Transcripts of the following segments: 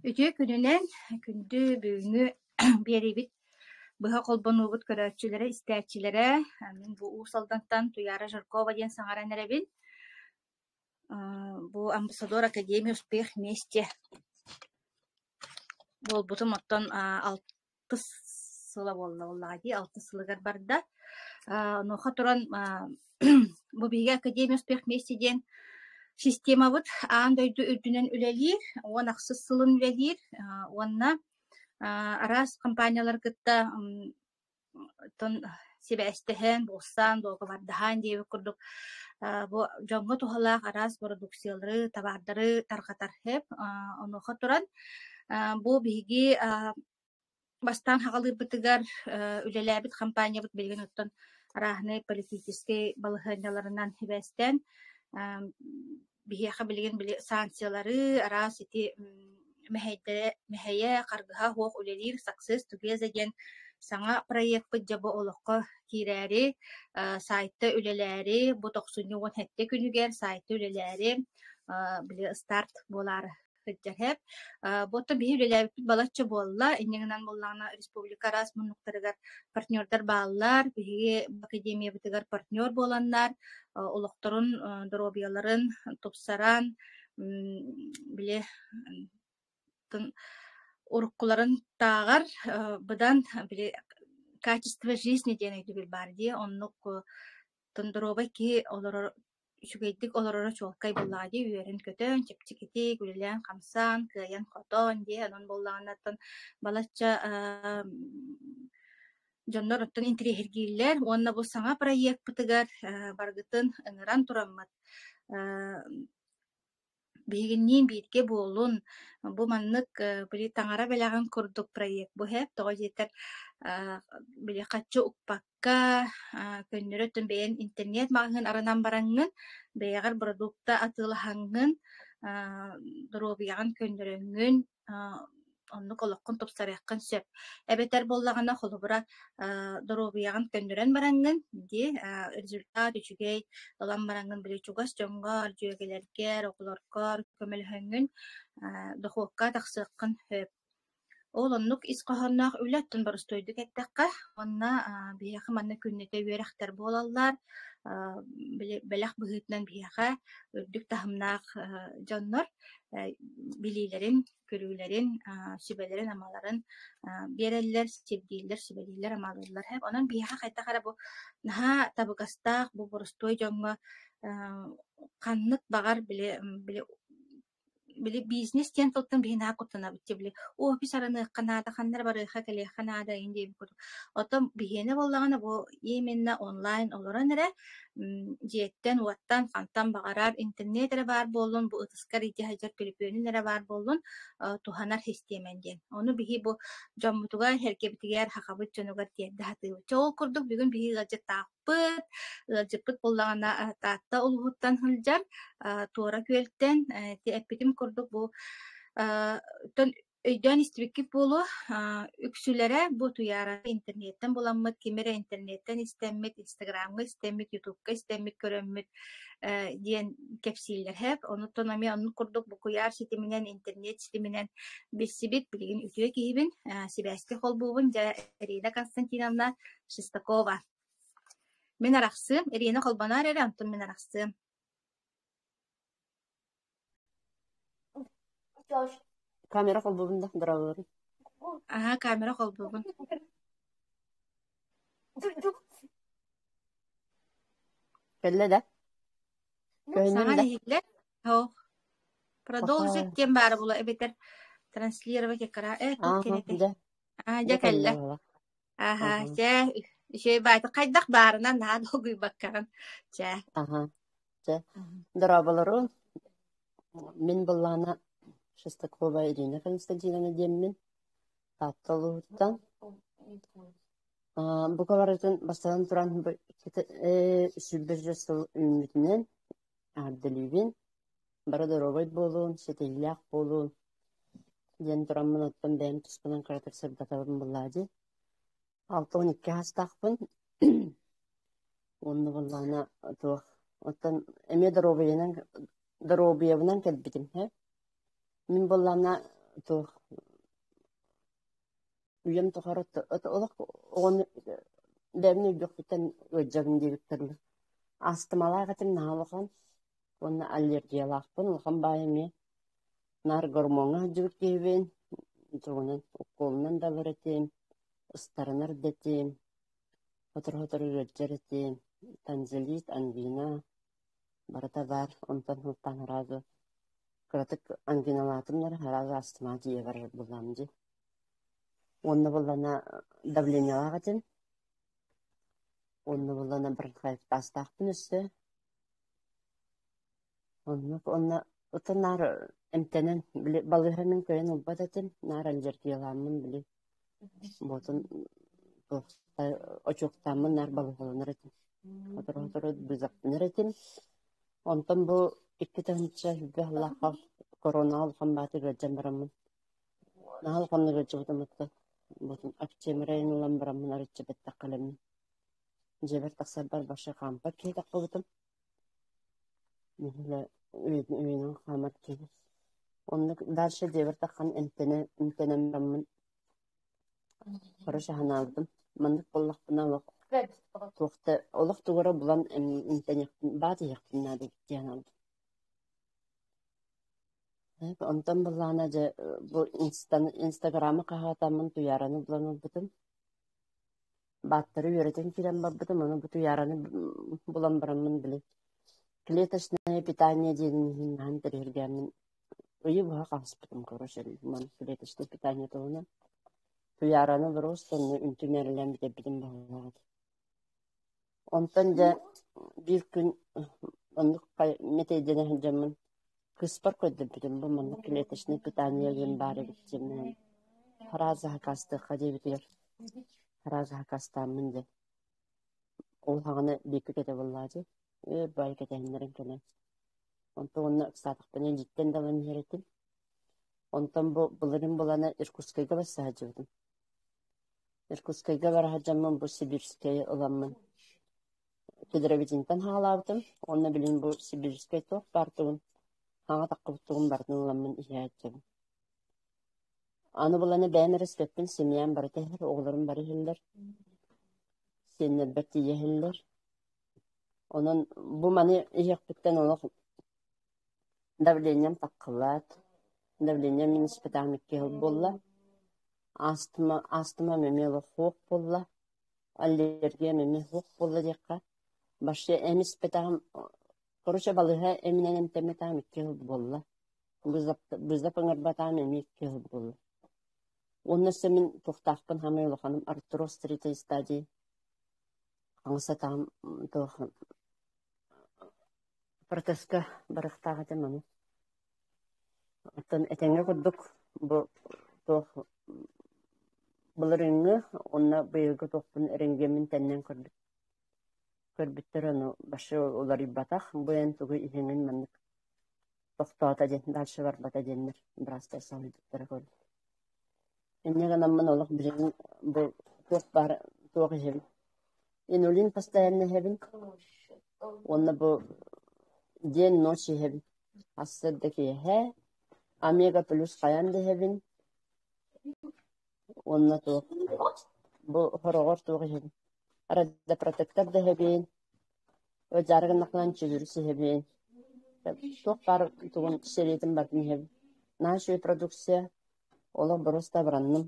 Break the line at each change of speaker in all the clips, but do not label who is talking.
Үтүө күнүнэн, күндү бүгүҥҥү биэриибит быһа холбонуубут көрөөччүлэрэ, истээччилэрэ. Мин бу Уус Алдантан Туйаара Жиркова диэн саҥаран эрэбин. Бу Амбассадор Академия Успех вместе буолбутум оттон алтыс сыла буолла буоллаҕа дии, алтыс сылыгар барда. Онуоха туран бу биһиги Академия Успех вместе диэн системабыт аан дойду үрдүнэн үлэлиир, уон ахсыс сылын үлэлиир уонна араас компаниялары кытта оттон сибээстэһэн, булсан, дуогабардаһан диэбит курдук бу дьоҥҥо туһалаах араас бородууксуйалары, табаардары тарҕатар сөп. Онуоха туран бу биһиги бастаан хаҕалыырбытыгар үлэлээбит хампаанньабыт билигин оттон арааһынай политическай балаһыанньаларынан сибээстээн биһиэхэ билигин били санкциялары араас ити мэһэйдэрэ мэһэйэ харгыһа суох үлэлиир Success Together диэн саҥа проекпыт дьэ бу олоххо киирээри сайтта үлэлээри бу тохсунньу уон сэттэ күнүгэр сайтта үлэлээри били старт буолаары сылдьар һэп. Бу оттон биһи үлэлээбиппит балачча буолла. Инньэ гынан буоллаҕына республика араас муннуктарыгар партнердар бааллар. Биһиги академиябытыгар партнер буоланнар олохторун, доруобуйаларын тупсаран, били уруккуларын тааҕар быдан били качество жизни диэн өйдөбүл баар дии. Оннук доруобай киһи олорор үчүгэйдик олороро чуолкай буоллаҕа дии, үөрэн-көтөн, чэпчэкитик үлэлээн-хамсаан, кыайан-хотон дии, онон буоллаҕына оттон балачча дьоннор оттон интэриэһиргииллэр уонна бу саҥа проекпытыгар барыгытын ыҥыран тураммыт биһигинниин бииргэ буолун, бу маннык били таҥара бэлэҕин курдук проект бу һээп, тоҕо диэтэр били хаччы укпакка көннөрү оттон бэйэн интернет маҕаһыын арынан бараҥҥын, бэйэҕэр продукта атыылаһаҥҥын, доруобуйаҕын көннөрөҥҥүн оннук олоххун тупсарыаххын сөп. Эбэтэр буоллаҕына, холобура, доруобуйаҕын көннөрөн бараҥҥын дии, результат үчүгэй ылан бараҥҥын били чугас дьоҥҥор, дьүөгэлэргэр, оҕолоргор көмөлөһөҥҥүн дохуокка тахсыаххын сөп. Ол оннук ис хоһоонноох үлэ оттон боростуойдук эттэххэ, уонна биһиэхэ манна күннэтэ үөрэхтэр буолаллар, били бэлэх быһыытынан биһиэхэ үрдүк таһымнаах дьоннор билиилэрин, көрүүлэрин, сүбэлэрин-амаларын биэрэллэр, сирдииллэр, сүбэлииллэр-амалыыллар. Онон биһиэхэ хайдах эрэ бу наһаа табыгастаах, бу боростуой дьоҥҥо ханнык баҕар били били били бизнес диэн тылтан биһи наһаа куттанабыт дии били офис арыныахха наада, ханна эрэ барыахха кэлиэххэ наада иһин диэбит курдук. Оттон биһиэнэ буоллаҕына бу именно онлайн олорон эрэ дьиэттэн-уоттан хантан баҕарар интернет эрэ баар буоллун, бу ытыскар илдьэ сылдьар төлөпүөнүн эрэ баар буоллун, туһанар систиэмэн диэн. Ону биһи бу дьоммутугар, сэргэбитигэр, сахабыт дьонугар тиэрдэ сатыыбыт. Чэ, ол курдук бүгүн биһи ыалдьыттаахпыт. Ыалдьыппыт буоллаҕына Таатта улууһуттан сылдьар, Туора Күөлтэн, ити эппитим курдук бу Өйдөөн истибиккит буолуо, үксүлэрэ бу Туйаараны интернеттэн буламмыт, ким эрэ интернеттэн истэммит, Инстаграмҥа истэммит, Ютубка истэммит, көрөммүт диэн кэпсииллэр һээп. Онуттан эмиэ оннук курдук бу куйаар ситиминэн, интернет ситиминэн билсибит, билигин үтүө киһибин, сибээскэ холбуубун, дьэ, Ирина Константиновна Шестакова. Мин арахсыам, Ирина холбоноор эрэ, онтон мин арахсыам.
Камера холбуубун да дорооболорун.
Аһаа, камера холбуубун.
Кэллэ да? Көһүннүм
Саҥа
да?
иһиллэр. Ох. Продолжить
Похуй.
диэн баара була эбэтэр транслировать экран. Э, туох
Ааһа,
кэнэтэ?
дьэ,
Аа,
дьэ
дьэ
кэллэ
кэллэ.
буола.
Аһа,
Аһа,
чэ, үчүгэй баайта хайдах баарынан наһаа долгуйбаккаҕын. Чэ.
аһа, чэ. Дорооболорун. Мин быллаана Шестакова Ирина Константиновна диэммин. Таатта улууһуттан. Бука барытын бастатан туран бу сүүрбэ сыл үүммүтүнэн эҕэрдэлиибин. Бары доруобай буолуун, ситиһиилээх буолуун диэн тураммын оттон бэйэм туспунан кыратык сырдатабын буоллаа дии. 62 саастаахпын уонна буоллаҕына туох оттон эмиэ доруобуйанан доруобуйабынан кэлбитим һэ. Мин буоллаҕына Туох үйэм тухары олох оҕону бэйэбин өйдүөхпүттэн ыалдьабын диэбиттэр Астымалаах этим наһаа улахан уонна аллергиялаахпын, улахан баай эмиэ. Наар гормоҥҥа сылдьыбыт киһибин, тугунан уккуолунан да ылар этим, ыстарынар да этим, сотору-сотору ыалдьар этим, тонзиллит, ангина барыта баар. Онтон сылтаан сразу кыратык ангиналаатым да сразу астыма тиийэ барар буоллаҕым дии. Уонна буоллаҕына давлениелаах этим. Уонна буоллаҕына бронхоэктазтаахпын өссө. Оннук уонна оттон наар эмтэнэн, били балыыһа мин кыайан ылбат этим, наар аллергиялааммын били буотун очуоктааммын наар балыыһаланар этим. Сотору-сотору бызаптанар этим. Онтон бу 2000 сыллаахха корона улахан баатыр ыалдьан бараммын наһаа улаханнык ыалдьыбытым оттон буотун октябрь ылан бараммын арыычча бэттэх кэлэммин дьиэбэр тахсарбар вообще хаампат киһи таххыбытым. Нэһиилэ үйэнэн хаамар киһи. Оннук дальше дьиэбэр таххан эмтэнэ эмтэнэн бараммын короче санаабытым. Маннык буоллахпына олох туох да олох тугу эрэ булан эмтэниэхпин баат иһиэхпин наада эбит дии санаабытым. Онтон былаана дьэ бу инстаграмы хаһаатаммын Туйаараны булан ылбытым. Бааттары үөрэтэн киирэн барбытым, ону бу Туйаараны булан бараммын били клеточное питание диэнин иһин наһаа интэриэһиргээммин ыйы быһа хаһыспытым короче маны клеточное питание туһунан. Туйаараны просто онно үнтү мээрилээн бүтэрбитим быһыылаах этэ. Онтон дьэ биир күн оннук мэтэйдэнэ сылдьаммын кыыспар көрдөрбүтүм бу маннык клеточное питание диэн баар эбит диэммин фраза хакастыахха диэбитигэр фраза хакастааммын диэн ол саҕана бииргэ кэтэ буоллаҕа дии ээ баай кэтэһиннэрэн кэлэн онтон уонна ыксаатахпына илииттэн да ылан иһэр этим онтон бу былырыын булана Иркутскайга барса сылдьыбытым. Иркутскайга бара сылдьаммын бу Сибирскэйи ыламмын Кедровитинтэн хаалаабытым уонна билигин бу Сибирскэй туох баар тугун хаҥа таххыбыт тугун барытын ыламмын иһээччибин. Аны буланы бэйэм эрэ испэппин, семьям барыта иһэр, оҕолорум бары иһэллэр, сиэннэрбэр тиийэ иһэллэр. Онон бу маны иһиэхпиттэн олох давлением таххылаат, давлением мин испытаам икки сыл буолла. Астма, астмам эмиэ олох суох буолла, аллергиям эмиэ суох буолла диэххэ. Вообще эм испэтэҕим, короче балыыһа эминэн эмтэммэтэҕим икки сыл буолла. Бызап ыҥырбатаҕым эмиэ икки сыл буолла. Уонна өссө мин туохтаахпын хаамай улаханым артроз третьей стадии хаҥас атаҕым туох протезка барыахтаах этим ону. Оттон этэҥҥэ курдук бу туох былырыыҥҥы уонна быйылгы туохпун рентгеммин тэннэн көрбүт көрбүттэр ону вообще уларыйбатах бу эн тугу иһэҥҥин маннык тохтоото диэн дальше барбата диэннэр быраастар соһуйбуттара көрдүм. Инньэ гынаммын олох билигин бу туох баар туох иһэбин инулин постоянно иһэбин уонна бу день ночь иһэбин сарсыарда киэһэ омега плюс хайаан да иһэбин уонна туох бу хороҕор туох иһэбин радиопротектор да иһэбин дьаары гыннахпына чөлүрүс иһэбин туох баар тугун сэриэтин барытын иһэбин наһаа үчүгэй продукция олох боруоста абыранным.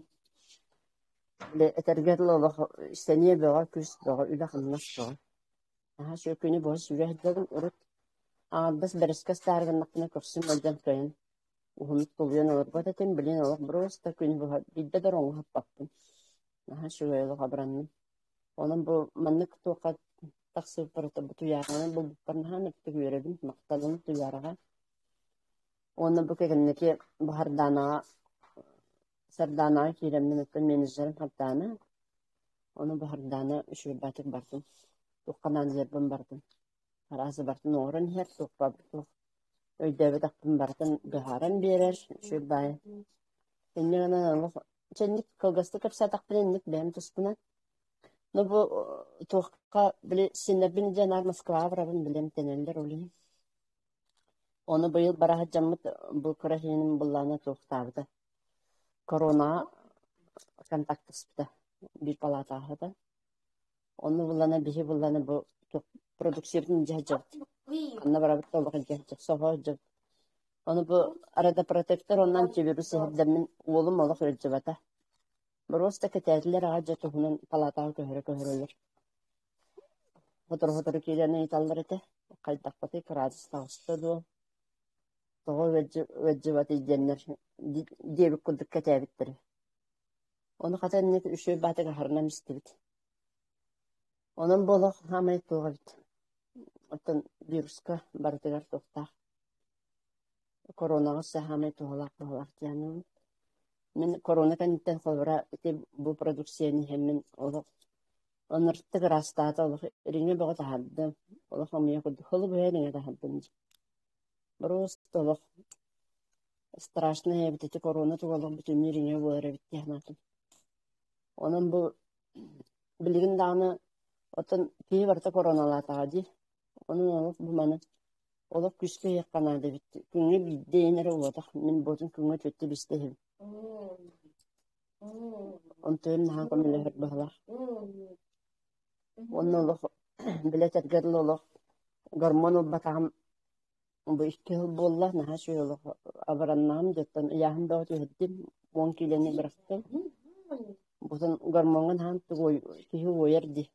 Этэргэ дылы олох сэниэ бөҕө, күүс бөҕө, үлэ-хамнас бөҕө. Наһаа үчүгэй күнү быһа сүүрэ сылдьабын. Урут аҥардас бэрэскэ астаары гыннахпына көхсүм ыалдьан кыайан уһуннук тулуйан олорбот этим. Билигин олох боруоста күнү быһа биирдэ да ороҥҥо сыппаппын. Наһаа үчүгэй олох абыранным. Онон бу маннык туохха тахсыбыппар бу Туйаараны булбуппар наһаа мөттүк үөрэбин, махтанабын Туйаараҕа. Уонна бу кэнники бу Сардаанаҕа Сардаанаҕа киирэммин оттон менеджерим Сардаана, ону бу Сардаана үчүгэйбээтик бардым, туохха наадыйарбын бардым, араас барытын оҥорон иһэр, туохпар туох өйдөөбөтөхпүн барытын быһааран биэрэр, үчүгэй баайы. Инньэ гынан олох чэнник кылгастык кэпсээтэхпинэ инник бэйэм туспунан. Ну бу туохха били сиэннэрбин дьэ наар Москваҕа барабын били эмтэнэллэр ол иһин. Ону быйыл бара сылдьаммыт бу кыра сиэним былаана туохтаабыта. Коронаҕа контактаспыта биир палаатаҕа сытан. Онно буллана биһи буллана бу продукциябытын илдьэ сылдьабыт. Ханна барабыт да олох илдьэ сылдьабыт, соһо сылдьабыт. Ону бу родопротектор уонна антивирус иһэрдэммин уолум олох ыалдьыбата. Боруоста кэтээтилэр аҕа дьэ туһунан палаатаҕа көһөрө-көһөрөлөр. Сотору-сотору киирэн ыйыталлар этэ, хайдахпытый кыраадыс таҕыста дуо, тоҕо ыалдьыбатый диэннэр диэбит курдук кэтээбиттэрэ. Ону хата инник үчүгэй баатык аһарынан истибит. Онон бу олох саамай туох эбит. Оттон вируска барытыгар туохтаах. Коронаҕа саамай туһалаах быһалаах диэн Мин корона кэнниттэн холобура ити бу продукцияны иһэммин олох оннуктук ыраастаата олох ириҥэ бөҕө таһаардым. Олох омуйа курдук холобуйа ириҥэ таһаардым. Просто олох страшно эбит ити корона туга олох бүтүннүү ириҥэ буолар эбит дии санаатым. Онон бу билигин даҕаны оттон киһи барыта короналаатаҕа дии. Онон олох бу маны олох күүскэ иһиэххэ наада эбит. Күҥҥэ биирдэ иһэн эрэ уотах. Мин буотун күҥҥэ түөртэ биэстэ иһэбин. Онтуйум наһаа көмөлөһөр быһыылаах. Уонна олох били этэргэ дылы олох гормон ылбатаҕым бу икки сыл буолла, наһаа үчүгэй олох абыраннаҕым дьоттон ыйааһын бөҕө түһэрдим, 10 киилэни бырахтым. Бутун гормоҥҥа наһаа киһи уойар дии.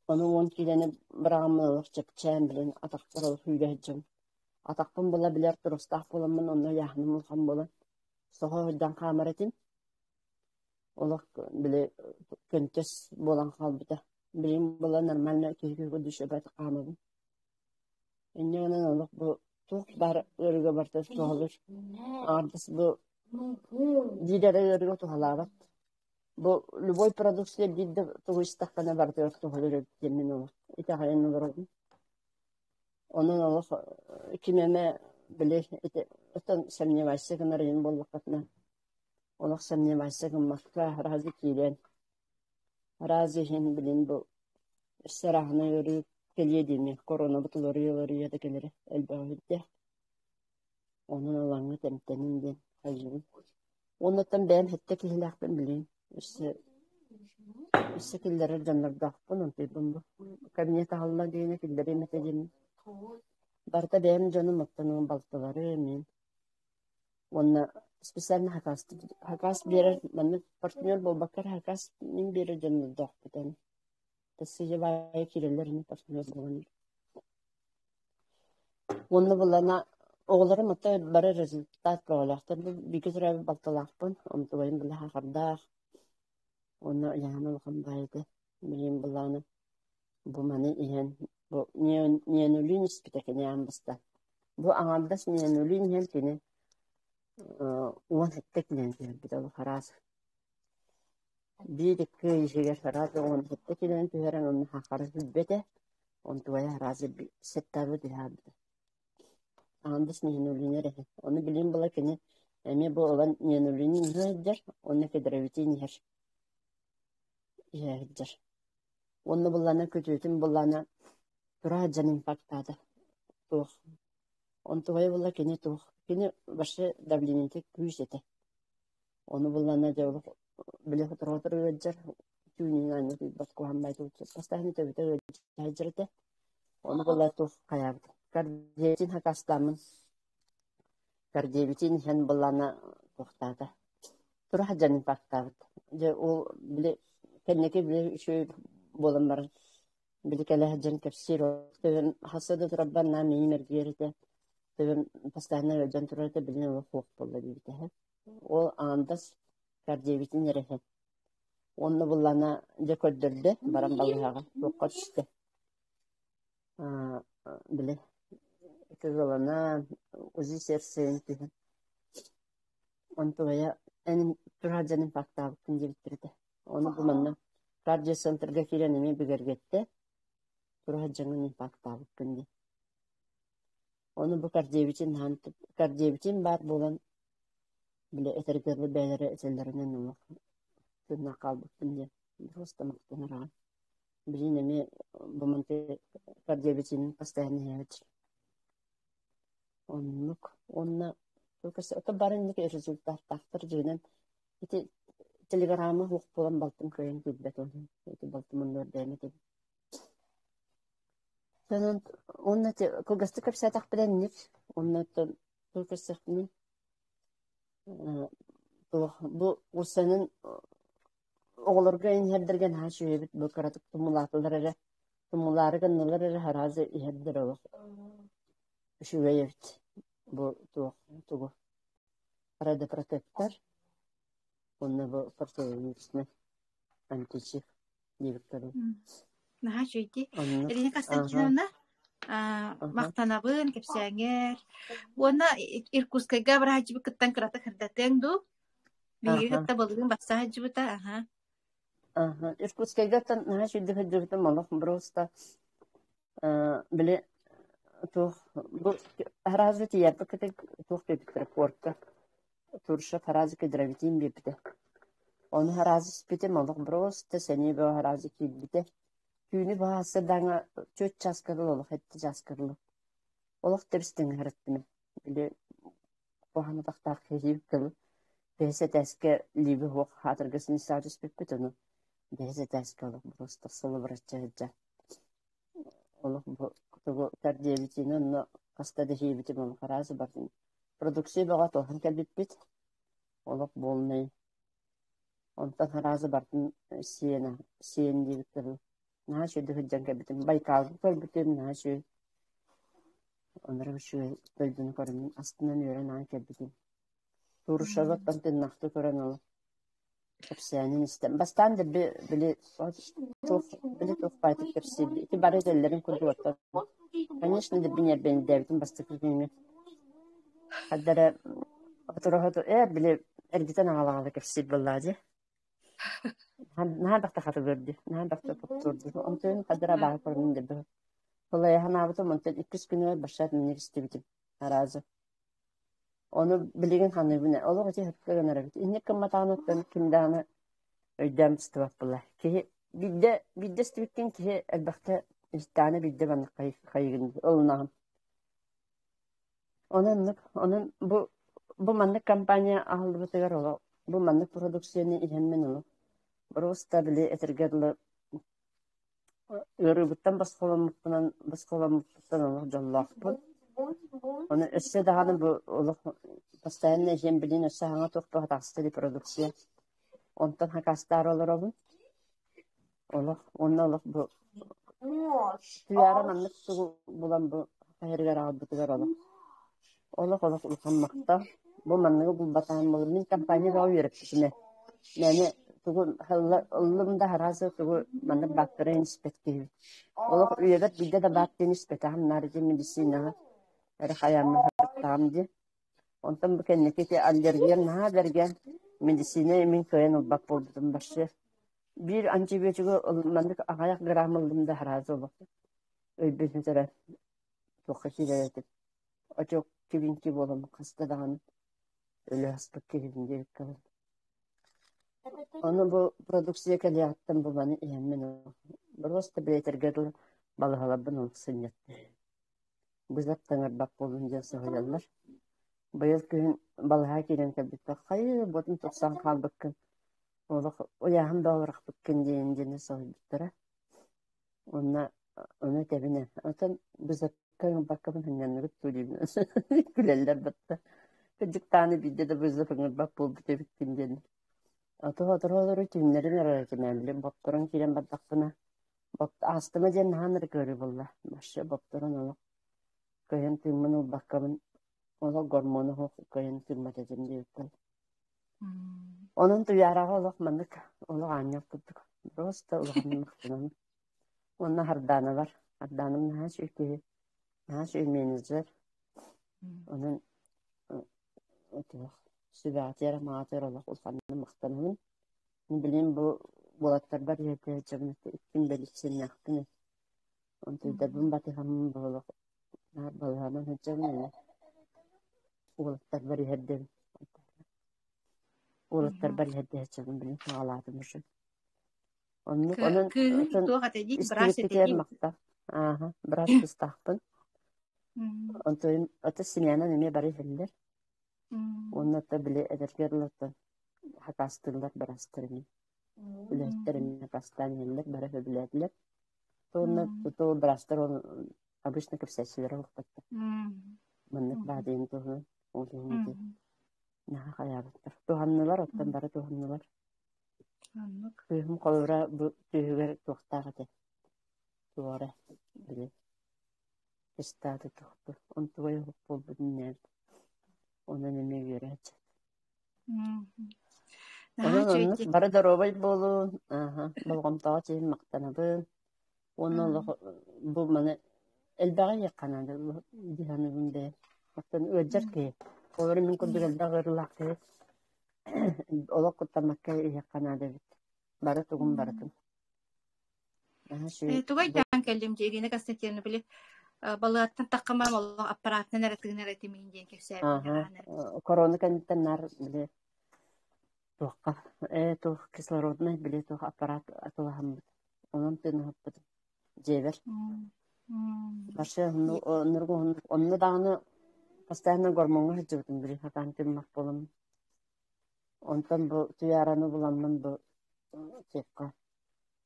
Ону 10 киилэни быраҕаммын олох чэпчээн, билэн атахпар олох күүрэ сылдьабын. Атахпын була билэр туруостаах буоламмын онно ыйааһыным улахан буолан соһо сылдьан хаамар этим. Олох били көнтөс буолан хаалбыта. Билигин була нормально киһи киһи душевать хаамабын. Инньэ гынан олох бу туох баар ыарыыга барыта туһалыыр. Аҥардас бу биир эрэ ыарыыга туһалаабат. Бу любой продукция биир да тугу истэххинэ барытыгар туһалыыр эбит диэммин олох итэҕэйэн олоробун. Онон олох ким эмэ били ити оттон сомневайся гынар иһин буоллаххытына олох сомневайся гыммакка сразу киирэн Араас иһин билин бу өссө арааһынай ыарыы кэлиэ диэни коронабыт уларыйа-уларыйа да кэлэрэ элбэҕи үрдээх. Онон ылаҥҥыт эмтэнин диэн хайыыбын. Уоннаттан бэйэм сэттэ киһилээхпин билин. Өссө өссө киллэрэр дьоннордоохпун, онтуйбун бу. Кабинет аһылла диэни киллэриэм этэ диэммин. Барыта бэйэм дьонум, оттон балтылары мин Уонна специально хакас хакас биэрэр маннык партнер буолбакка эрэ хакас мин биэрэр дьоннордоохпут эн. Сыдьабаайа киирэллэр ини партнер буолан. Уонна булана оҕолорум ото бары результат бөҕөлөөхтөр. Бу бииргэ төрөөбүт балтылаахпын, онтубайым били хахардаах. Уонна ыйаһын улахан баай этэ. Билигин былааны бу маны иһэн бу неонулин испитэ кини аан бастаан. Бу аҥардас неонулин иһэн кини 17 килэни түһэрбит ол араас. Биир икки ый иһигэр араас 17 килэни түһэрэн онно хахара сүлбэтэ. Онтугайа араас сэттэ түһээбитэ. Аҥардас неонулин эрэ иһэн. Ону билигин була кини эмиэ бу ылан неонулин иһэ сылдьар уонна кедровитин иһэр иһэ сылдьар. Уонна буллаана күтүөтүн буллаана тура сылдьан инфарктаата. Туох. Онтугайа буолла кини туох. Кини вообще давлениета күүс этэ. Ону буллаана дьэ олох били сотору-сотору ыалдьар, түүнүн аанньа утуйбат куһаҕан баайы бастаан төбөтө ыалдьа сылдьар этэ. Ону булла туох хайаабыт. Кардиотин хакастааммын Кардиобитин иһэн былаана туохтаата. Тура сылдьан инфарктаабыт. Дьэ ол били кэнники били үчүгэй буолан баран били кэлэ сылдьан кэпсиир төбөм хасса да турарбар наа миигин эргийэр этэ. Төбөм постоянно ыалдьан турар этэ билигин олох суох буолла диэбитэ. Ол аандас кардиобитин эрэ иһэн. Уонна буллана дьэ көрдөрдө баран балыыһаҕа туохха түстэ. Били кыгыланан, УЗИ сердцейин түһэн онтугайа эн тураат дьон инфарктаабыккын диэбиттэр этэ. Ону бу манна кардиоцентрга киирэн эмиэ бигэргэттэ, тураат дьоҥҥун инфарктаабыккын диэн. Ону бу кардиобитин кардиобитин баар буолан, били этэргэ дылы бэйэлэрэ этэллэринэн олох тыыннаах хаалбыппын диэн просто махтанар аҕай. Билигин эмиэ бу манты кардиобитин постоянно иһэбит. Оннук. Уонна туох. Тугу ото бары инники результаттаахтар дьиҥинэн ити телеграмма суох буолан балтым кыайан киирбэт уонна ити балтым оннугар бэйэм этим. Онон уонна кылгастык кэпсээтэхпинэ инник уонна оттон тугу кэпсиэхпиний туох бу уссанын оҕолорго иһэрдэргэ наһаа үчүгэйбит бу кыратык тумулаатылар эрэ тумулаары гыннылар эрэ араас иһэрдэр олох үчүгэй эбит бу туох тугу радиопротектор уонна бу противовирусный античив диэбиттэрин
Наһаа үчүгэй
оннук
Ирина
аха
Константиновна
аха
махтанабын кэпсээҥэр уонна Иркутскайга быраһааччыбыккыттан кыратык сырдатыаҥ дуу биһиги
аха
кытта былырыын барса сылдьыбыта аха
аха Иркутскайгаттан наһаа үчүгэйдик сылдьыбытым олох просто били туох бу араас тиийэрбит туох диэбиттэрэ пуорка Турша араас кедровитин биэрбитэ. Ону араас испитим олох просто сэниэ бөҕө араас киирбитэ. Түүнү быһа сырдаҥа түөрт чааска дылы олох эттэ чааска дылы. Олох тэбис-тэҥ аһараттым. Били куһаҕан атахтаах киһи тылы бэһис этээскэ лииби суох хаатырга синисаа түспүппүт ону бэһис этээскэ олох просто сылыбыраччы сылдьар. Олох бу тугу кардиобитины онно хаста да иһиэбитим ону хараас бардым. Продукция бөҕө туоһан кэлбиппит. Олох буолнай. Онтон хараазы бардым сиэн сиэн диэбит тылы. Наһаа үчүгэйдик сылдьан кэлбитим. Байкалга көрбүтүм наһаа үчүгэй. Онно үчүгэй дойдуну көрөммүн астынан үөрэн аан кэлбитим. Турушеваттан тыыннаахтыы көрөн олох кэпсээнин истэн. Бастаан да били туох били туох баайтык кэпсиирбит. Ити бары этэллэрин курдук оттон. Конечно, да ньиэрбэйдээбитим бастакы күҥҥэ. Хадда эрэ сотору били эргитэн аҕала-аҕала кэпсиир буоллаа дии. Наһаа элбэхтэ хатылыыр дии, наһаа элбэхтэ туттуур дии. Онтон хадда эрэ абааһы көрүнүн диэбит. Былайа санаабытым, онтон иккис күнүгэр башат минньик истибитим араазы. Ону билигин саныыбын ээ, олох ити сөпкө гынар эбит. Инник гымматаҕыныттан ким даҕаны өйдөөн быстыбат буолла. Киһи биирдэ биирдэ истибиккин киһи элбэхтэ истэҕинэ биирдэ маннык хайыгын ылынаҕын. Онон оннук, онон бу маннык компания аһыллыбытыгар олох бу маннык продукцияны иһэммин ону просто били этэргэ дылы ыарыыбыттан босхоломмуппунан босхоломмуппуттан олох дьоллоохпун. Ону өссө даҕаны бу олох постоянно иһэн билин өссө саҥа туох таҕыста репродукция. Онтон хакастаары олоробун. Олох уонна олох бу Туйаара маннык тугу булан бу хайарыгар аҕалбытыгар олох олох олох улахан махтал. Бу манныгы булбатаҕым буоллар мин компания бөҕө үөрэппитим ээ. Мээнэ тугу ыллым да араас тугу маннык бааттарын испэт киһибит. Олох үйэбэр биирдэ да баат диэн испэтэҕим наар ити медицинаҕа эрэ хайааммын харыктаҕым дии. Онтон бу кэнники ити аллергиям наһаа бэргэн, медицина мин кыайан ылбат буолбутум вообще. Биир антибиотигы маннык аҕыйах грамм ыллым да сразу олох өйбүн сүтэрэн туохха киирэр этим. Отек кибинки буолан хаста даҕаны өлө аспыт киһибин диэбиккэ дылы. Ону бу продукция кэлиэҕиттэн бу маны иһэммин просто билэтэргэ дылы балыһаларбын олох сынньаттым. Бызап таҥарбат буоллун диэн соһуйаллар. Быйыл күһүн балаһа киирэн кэлбиппэр хайыы буотун тупсан хаалбыккын, олох ыйааһын да олорохпуккун диэн диэни соһуйбуттара. Уонна ону этэбин ээ, оттон бызапка ыҥырбаккабын сынньанныбыт дуу диибин күлэллэр батта. Кырдьык даҕаны биирдэ да бызап ыҥырбат буолбут эбиккин диэн. Ото-сотору түүннэрин эрэ этимээбили бопторон киирэн бардахпына Астыма диэн наһаа ынырык ыарыы буолла. Вообще бопторон олох кыайан тыыммын ылбаккабын олох гормону суох кыайан тыыммат этим диэбиппин. Онон Туйаараҕа олох маннык олох аанньал курдук. Просто улаханнык махтанабын. Уонна Хардааналар. Хардааным наһаа үчүгэй киһи, наһаа үчүгэй менеджер. Онон сүбэҕитигэр амаҕатыгар олох улаханнык махтанабын. Билигин бу уолаттарбар иһэрдэ иккин бэлиссиэннээхпин онтуйдарбын батыһаммын буолуох наар балыһанан сылдьабын ини уолаттарбар иһэрдэбин уолаттарбар иһэрдэ сылдьабын билигин саҕалаатым уже оннук онон
Кыыһыҥ туох этэй дии быраас этэй
истибиккитигэр
дии
махтал ааһа быраас кыыстаахпын онтуйум ото семьянан эмиэ бары иһэллэр. Уонна да били эдэргэр ылаттан хакастыыллар быраастар эмиэ. Үлэһиттэр эмиэ хакастаан иһэллэр, бары сөбүлээтилэр. Уонна то быраастар обычно кэпсээччилэрэ олохпоттор. Маннык баадыйын туһунан ол иһин ити наһаа хайаабыттар. Туһаннылар, оттон бары туһаннылар.
Оннук.
Кыыһым холобура бу түөһүгэр туохтаах этэ. Туора, били Ыстааты тохту, онтугай оһох буолбут иннээбит, онон эмиэ үөрээччи.
Наһаа
Онон
үчүгэй
оннук
дии.
бары доруобай буолун, ааһа, болҕомтоҕо сиһин махтанабын уонна олох бу маны элбэҕи иһиэххэ наада дии саныыбын бэйэм. Оттон ыалдьар киһи, олору мин курдук элбэх ыарыылаах киһи олох куттаммакка иһиэххэ наада эбит. Бары тугун барытын.
Э, тугай даан кэллим дии Ирина Константиновна били балыаттан таххамам олох аппаратынан эрэ тыынар этимин диэн кэпсээбитин
Ааһа,
аһан эрэ.
корона кэнниттэн наар били туохха туох кислороднай били туох аппарат атылаһаммыт. Онон тыыныһыппыт дьиэбэр. Вообще онно даҕаны постоянно гормоҥҥа сылдьыбытым били сатаан тыыммат буоламмын. Онтон бу Туйаараны буламмын бу туохха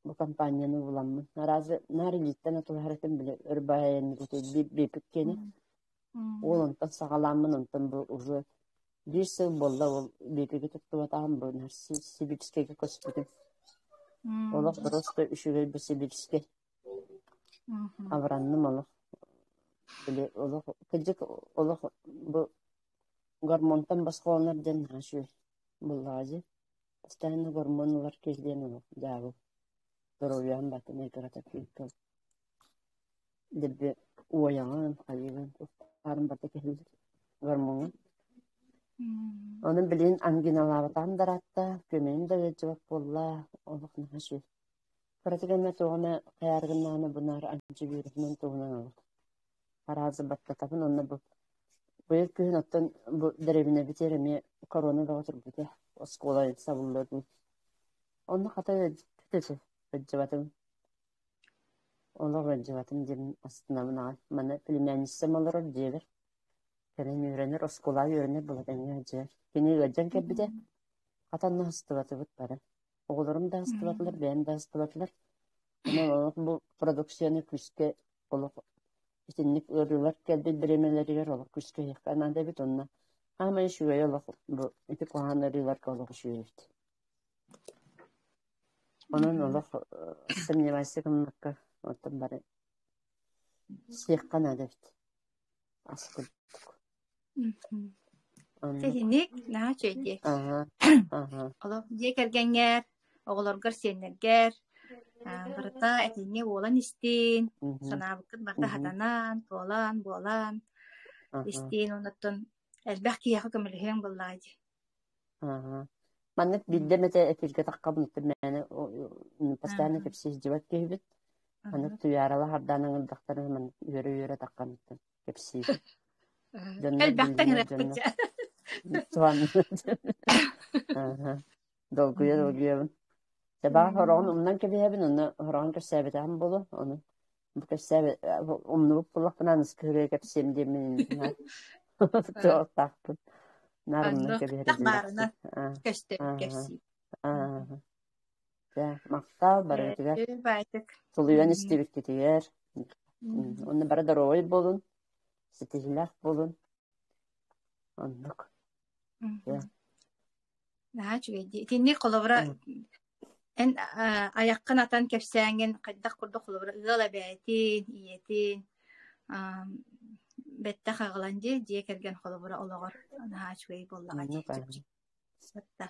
бу компанияны буламмын. Араас наар илииттэн атылаһар этим били өр баайанныгыт биэпик киэнэ. Уол онтон саҕалааммын онтон бу уже биир сыл буолла ол биэпиги туттубатаҕым бу Сибирскэйгэ көспүтүм. Олох просто үчүгэй бу Сибирскэй. Абыранным олох. Били олох кырдьык олох бу гормонтан босхолонор диэн наһаа үчүгэй буоллаҕа дии. Постоянно гормон ылар киһи диэн олох дьаабы. Доруобуйаҕын батын кырата күүскэ дэлби уойаҕын, хайыыгын туохтаарын барыта кэһиллэр гормоҥун. Онон билигин ангиналаабатаҕым да ыраатта, күөмэйим да ыалдьыбат буолла, олох наһаа үчүгэй. Кыратык эмэ туох эмэ хайаары гыннаҕына бу наар антивируһунан туһунан олох араас баттатабын уонна бу быйыл күһүн оттон бу дэриэбинэбитигэр эмиэ корона бөҕө турбута оскуола сабыллыытын онно хата ыалдьыбыт этэ ыалдьыбатым олох ыалдьыбатым диэн астынабын аҕай маны племянницам олорор дьиэбэр кэлин үөрэнэр оскуолаҕа үөрэнэр буола тэҥҥэ ыалдьыһар кини ыалдьан кэлбитэ хата онно сыстыбатыбыт бары оҕолорум да астыбатылар бэйэм да астыбатылар онон олох бу продукцияны күүскэ олох итинник ыарыылар кэлбит бириэмэлэригэр олох күүскэ иһиэххэ наада эбит уонна хаамай үчүгэй олох бу ити куһаҕан ыарыыларга олох үчүгэй эбит. Онон олох сомневайся гыммакка оттон бары сиэххэ наада эбит ас курдук. Оннук.
Сиһиник наһаа үчүгэй дии.
Аһа, аһа.
Олох дьиэ кэргэҥҥэр, оҕолоргор, сиэннэргэр барыта этэҥҥэ буолан истин, санаабыккыт барыта хатанан, туолан, буолан истин, оннуттан элбэх киһиэхэ көмөлөһүөҥ буоллаҕа дии.
Аһа. Маннык биирдэ эмэтэ эфиргэ таххабын мээнэ постоянно кэпсии сылдьыбат киһибит. Маннык Туйаарала хардаан ыҥырдахтарына маннык үөрэ-үөрэ таххаммыттан кэпсиибин. Дьоннор
Элбэхтэн
биллинэр
ырааппыт
дьоннор
дьэ.
Аһа. Долгуйа долгуйабын. Табаах хороҕун умнан кэбиһэбин, онно хороҕун кэпсээбэтэҕим буолуо, ону бу кэпсээбэ умнубут буоллахпына аныгыскы кыһыыга кэпсиэм диэммин иннинэ туохтаахпын наар умнан
Оннук
кэбиһэр
хайдах
идэлээхпин.
баарынан көстөр
Аа,
кэпсиир.
аа, дьэ, махтал барыгытыгар
Баайтык.
тулуйан истибиккитигэр. Уонна бары доруобай буолун, ситиһиилээх буолун. Оннук. Дьэ.
Наһаа үчүгэй дии. Итинник холобура эн айаххын атан кэпсээҥҥин хайдах курдук холобура ыал эбээтин, ийэтин бэттэх аҕалан дии дьиэ кэргэн холобура олоҕор наһаа үчүгэй буоллаҕа дии.
Оннук аа.
Сатта.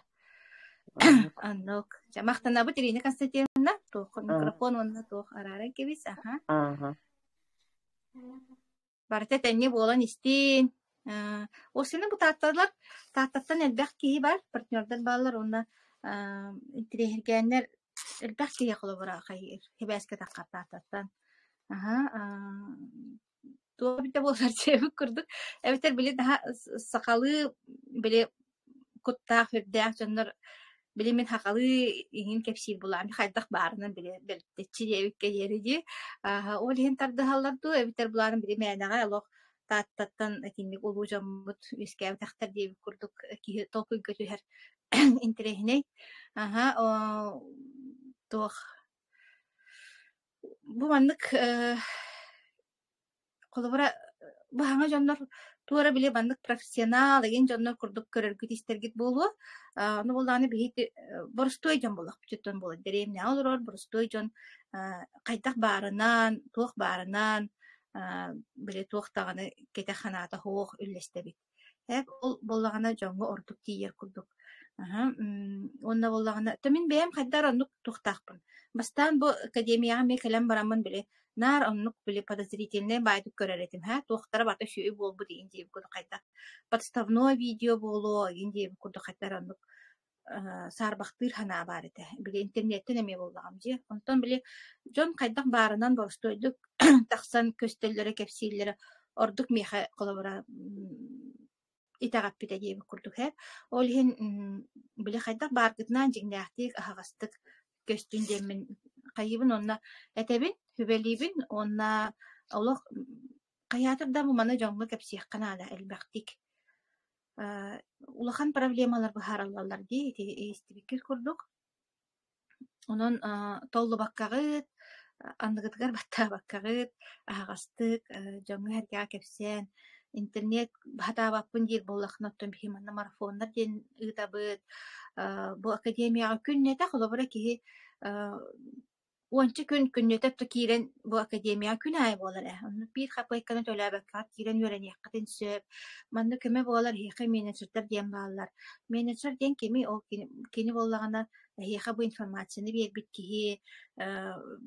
Оннук.
Оннук. Дьэ, махтанабыт Ирина Константиновна. Туох микрофон уонна туох арааран кэбис. Аха.
Ааха.
Барыта этэҥҥэ буолан истин. Э, Осина бу Таатталар, Тааттаттан элбэх киһи бар, партнердар бааллар уонна э, интириэһиргээннэр элбэх киһи холобура хайыыр, хибээскэ таххар Тааттаттан. Аһа, туох эбитэ буоллар диэбит курдук. Эбэтэр били наһаа сахалыы били куттаах, үрдээх дьоннор били мин сахалыы иҥин кэпсиир булаам хайдах баарынан били бэлтэччи диэбиккэ диэри дии. Аа, ол иһин тардыһаллар дуу эбэтэр булаанын били мээнэҕэ олох Тааттаттан итинник улуу дьоммут үөскээбэтэхтэр диэбит курдук киһи толкуйга түһэр интэриэһинэй. Аһа, туох бу маннык Холобура, бу саҥа дьоннор туора били маннык профессионал игин дьоннор курдук көрөргүт-истэргит буолуо. Ону буоллаҕына биһиги боростуой дьон буоллахпыт буолар. Дэриэбинэҕэ олорор боростуой дьон хайдах баарынан, туох баарынан били туох даҕаны кэтэх санаата суох үллэстэбит. Эп ол буоллаҕына дьоҥҥо ордук тиийэр курдук. Аһа, уонна буоллаҕына то мин бэйэм хайдах эрэ оннук туохтаахпын. Бастаан бу академияҕа эмиэ кэлэн бараммын били наар оннук били подозрительнай баайдык көрөр этим һэ, туохтара барыта үчүгэй буолбут игин диэбит курдук хайдах подставное видео буолуо игин диэбит курдук хайдах эрэ оннук саарбахтыыр санаа баар этэ. Били интернеттэн эмиэ буллаҕым дии. Онтон били дьон хайдах баарынан боростуойдук тахсан көстөллөрө, кэпсииллэрэ ордук миэхэ холобура итэҕэппитэ диэбит курдук ээ. Ол иһин били хайдах бааргытынан дьиҥнээхтик, аһаҕастык көстүн диэммин хайыыбын уонна этэбин, сүбэлиибин уонна олох хайаатар да маны дьоҥҥо кэпсиэххэ наада элбэхтик. Улахан проблемалар быһаарыллаллар дии ити истибиккит курдук. Онон толлубаккаҕыт, анныгытыгар баттаабаккаҕыт, аһаҕастык дьоҥҥо-сэргэҕэ кэпсээн, интернет сатаабаппын диир буоллаххына, оттон биһиги манна марафоннар диэн ыытабыт. Бу академияҕа күннэтэ холобура киһи Уонча күн күннэтэ то киирэн бу академияҕа күн аайы буолар ээ. Онно биир хапыайканы төлөөбөккөҕүт киирэн үөрэниэххитин сөп. Манна көмө буолар эһиэхэ менеджердэр диэн бааллар. Менеджер диэн кимий? Ол кини, кини буоллаҕына эһиэхэ бу информацияны биэрбит киһи,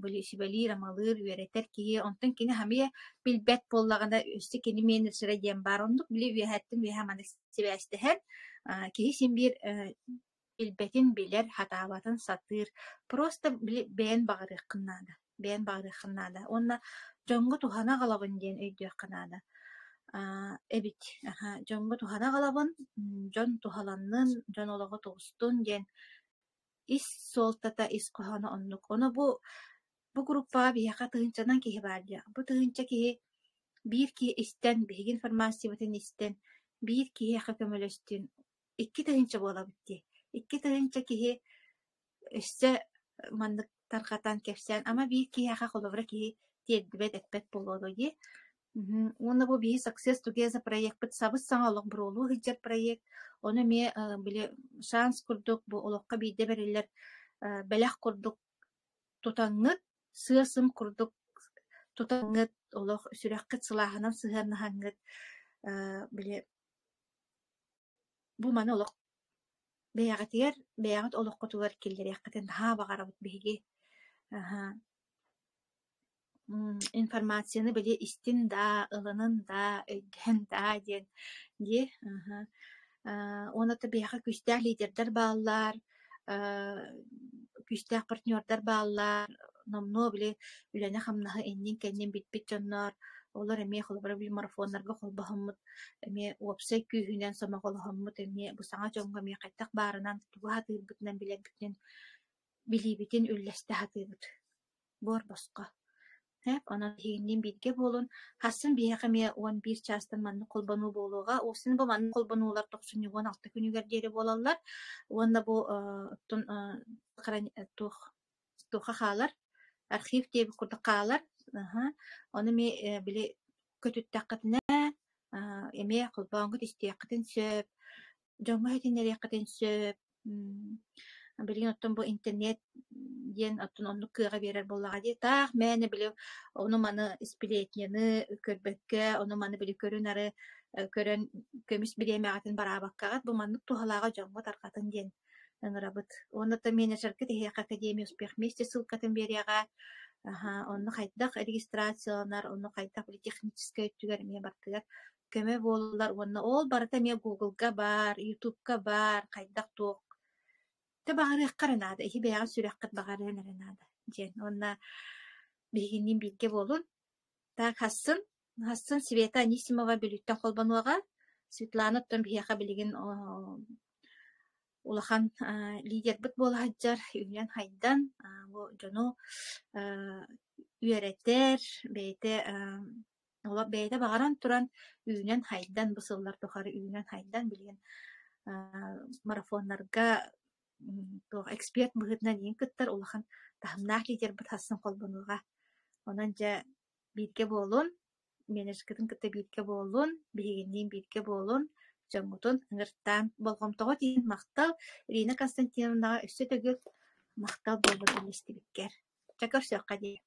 били сүбэлиир-амалыыр, үөрэтэр киһи. Онтон кини хамыйа билбэт буоллаҕына өссө кини менеджерэ диэн баар. Оннук били үөһэттэн үөһэ маны сибээстэһэн, киһи син биир Билбэтин билэр, сатаабатын сатыыр, просто били бэйэн баҕарыаххын наада, бэйэн баҕарыаххын наада уонна дьоҥҥо туһана аҕалабын диэн өйдүөххэ наада эбит. Дьоҥҥо туһана аҕалабын, дьон туһаланнын, дьон олоҕо тубустун диэн ис суолтата, ис хоһооно оннук. Ону бу группаҕа биһиэхэ тыһыынчанан киһи баар дии. Бу тыһыынча киһи биир киһи истэн, биһиги информациябытын истэн, биир киһиэхэ көмөлөстүн, 2000 буолабыт дии. 2000 киһи өссө маннык тарҕатан кэпсээн, ама биир киһиэхэ холобура киһи тиэрдибэт, эппэт буолуо дуо дии. Уонна бу биһи Success Together проекпыт сабыс-саҥа олох буруолуу сылдьар проект. Ону эмиэ били шанс курдук бу олоххо биирдэ бэриллэр бэлэх курдук тутаҥҥыт, сыа-сым курдук тутаҥҥыт, олох сүрэххит сылааһынан сыһыаннаһаҥҥыт били Бу маны олох бэйэҕитигэр, бэйэҕит олоххутугар киллэриэххитин наһаа баҕарабыт биһиги. Аһа информацияны били истин даа, ылынын даа, өйдөөн даа диэн дии. Аһа уонна да биһиэхэ күүстээх лидердэр бааллар, күүстээх партнердар бааллар, номнуо били үлэни-хамнаһы иннин-кэннин билбит дьоннор, олор эмиэ холобура били марафоннарга холбоһоммут эмиэ уопсай күүһүнэн сомоҕолоһоммут эмиэ бу саҥа дьоҥҥо эмиэ хайдах баарынан тугу сатыырбытынан билэрбитинэн билиибитин үллэстэ сатыыбыт буор босхо. Онон эһигинниин бииргэ буолун. Хассын биһиэхэ эмиэ 11 чаастан маннык холбонуу буолуоҕа. Уопсайынан бу маннык холбонуулар тохсунньу 16 күнүгэр диэри буолаллар. Уонна бу оттон туох туохха хаалар, архив диэбит курдук хаалар. Ону эмиэ били көтүттэххитинэ эмиэ холбооҥҥут истиэххитин сөп, дьоҥҥо иһитиннэриэххитин сөп. Билигин оттон бу интернет диэн оттон оннук кыаҕы биэрэр буоллаҕа дии. Таах мээнэ били ону-маны сплетняны көрбөккө, ону-маны били көрүн-ары көрөн көмүс бириэмэҕитин бараабаккаҕыт бу маннык туһалааҕы дьоҥҥо тарҕатын диэн ыҥырабыт. Уонна то менеджерга тиһиэхэ Академия успех вместе ссылкатын биэриэҕэ. Аһа, онно хайдах регистрацияланар, онно хайдах били техническэй өттүгэр эмиэ барытыгар көмө буолаллар уонна ол барыта эмиэ Google-га баар, YouTube-ка баар, хайдах туох Тэ баҕарыахха эрэ наада, иһи бэйэҕит сүрэххит баҕарыан эрэ наада диэн. Уонна биһигинниин бииргэ буолун. Так, хассын, хассын Света Анисимова Бүлүүттэн холбонуоҕа. Светлана оттон биһиэхэ билигин улахан лидербит буола сылдьар, үүнэн-хайдан бу дьону үөрэтэр, бэйэтэ. Олох бэйэтэ баҕаран туран үүнэн-хайдан бу сыллар тухары үүнэн-хайдан билигин марафоннарга туох эксперт быһыытынан иин кыттар улахан таһымнаах лидербит хассын холбонуоҕа. Онон дьэ бииргэ буолун, менеджеркытын кытта бииргэ буолун, биһигинниин бииргэ буолун, дьоҥҥутун ыҥыртаан болҕомтоҕо тиийин махтал Ирина Константиновнаҕа өссө төгүл махтал буоллун үллэстибиккэр. Чэ көрсүөххэ дии.